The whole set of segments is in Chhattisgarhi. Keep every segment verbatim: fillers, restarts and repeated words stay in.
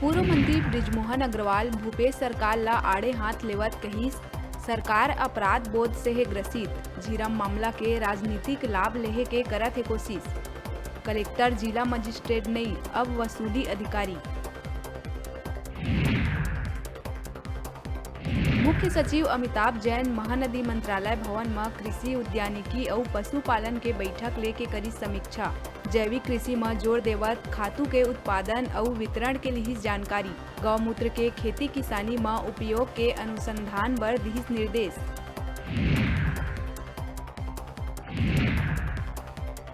पूर्व मंत्री बृजमोहन अग्रवाल भूपेश सरकार ला आड़े हाथ लेवत कहिस, सरकार अपराध बोध से हे ग्रसित, झीरम मामला के राजनीतिक लाभ लेहे के करत हे कोशिश। कलेक्टर जिला मजिस्ट्रेट नई, अब वसूली अधिकारी। मुख्य सचिव अमिताभ जैन महानदी मंत्रालय भवन म कृषि, उद्यानिकी अउ पशुपालन के बैठक लेके करिस समीक्षा। जैविक कृषि म जोर देवत खातू के उत्पादन अउ वितरण के लिहिस जानकारी। गौमूत्र के खेती किसानी म उपयोग के अनुसंधान बर दिहिस निर्देश।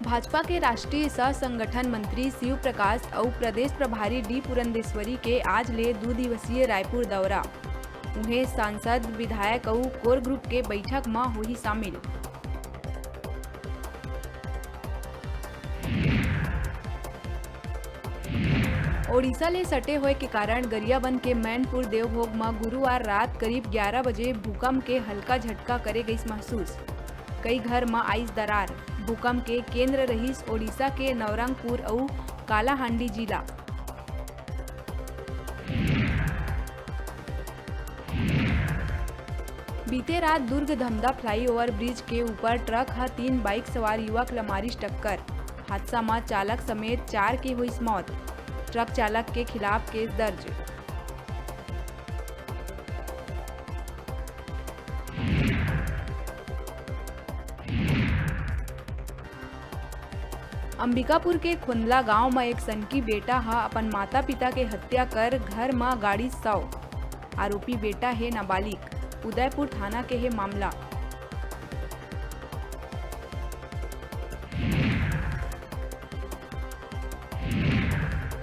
भाजपा के राष्ट्रीय सह संगठन मंत्री शिव प्रकाश अउ प्रदेश प्रभारी डी पुरंदेश्वरी के आज ले दू दिवसीय रायपुर दौरा। उहें सांसद, विधायक अउ कोर ग्रुप के बैठक म होही शामिल। ओडिशा ले सटे होए के कारण गरियाबंद के मैनपुर देवभोग म गुरुवार रात करीब ग्यारा बजे भूकंप के हल्का झटका करे गइस महसूस। कई घर म आइस दरार। भूकंप के केंद्र रहिस ओडिशा के नवरंगपुर अउ कालाहांडी जिला। बीते रात दुर्ग धमदा फ्लाईओवर ब्रिज के ऊपर ट्रक ह तीन बाइक सवार युवक ल मारिस टक्कर। हादसा म चालक समेत चार के होइस मौत। ट्रक चालक के खिलाफ केस दर्ज। अंबिकापुर के खोंदला गांव म एक सनकी बेटा ह अपन माता-पिता के हत्या कर घर म गाड़िस शव। आरोपी बेटा हे नाबालिग। उदयपुर थाना के हे मामला।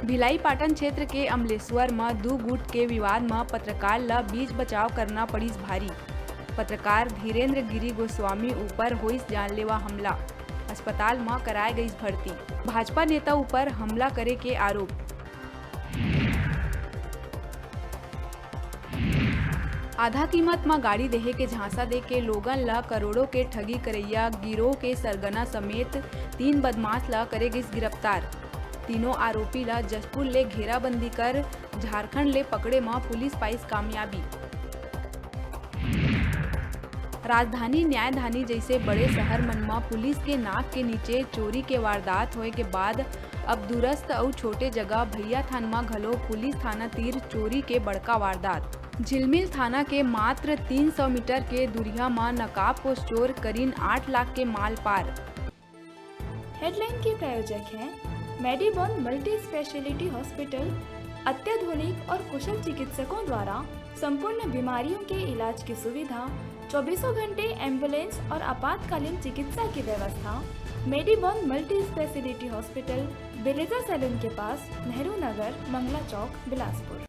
भिलाई पाटन क्षेत्र के अमलेश्वर म दू गुट के विवाद म पत्रकार ल बीच बचाव करना पड़िस भारी। पत्रकार धीरेंद्र गिरी गोस्वामी ऊपर होइस जानलेवा हमला। अस्पताल म कराए गइस भर्ती। भाजपा नेता ऊपर हमला करे के आरोप। आधा कीमत म गाड़ी देहे के झांसा दे के लोगन ल करोड़ों के ठगी करइया गिरोह के सरगना समेत तीन बदमाश ल करे गिस गिरफ्तार। तीनों आरोपी ल जशपुर ले घेराबंदी कर झारखंड ले पकड़े म पुलिस पाइस कामयाबी। राजधानी, न्यायधानी जइसे बड़े शहर मन म पुलिस के नाक के नीचे चोरी के वारदात होए के बाद अब दूरस्थ अउ छोटे जगह भैयाथान म घलो पुलिस थाना तीर चोरी के बड़का वारदात। झिलमिल थाना के मात्र तीन सौ मीटर के दूरिहा म नकाबपोश चोर करीन आठ लाख के माल पार। हेडलाइन के प्रायोजक हैं मेडीबॉन मल्टी स्पेशलिटी हॉस्पिटल। अत्याधुनिक और कुशल चिकित्सकों द्वारा संपूर्ण बीमारियों के इलाज की सुविधा, चौबीसों घंटे एम्बुलेंस और आपातकालीन चिकित्सा की व्यवस्था। मेडीबॉन मल्टी स्पेशलिटी हॉस्पिटल, बिलेजा सैलून के पास, नेहरू नगर, मंगला चौक, बिलासपुर।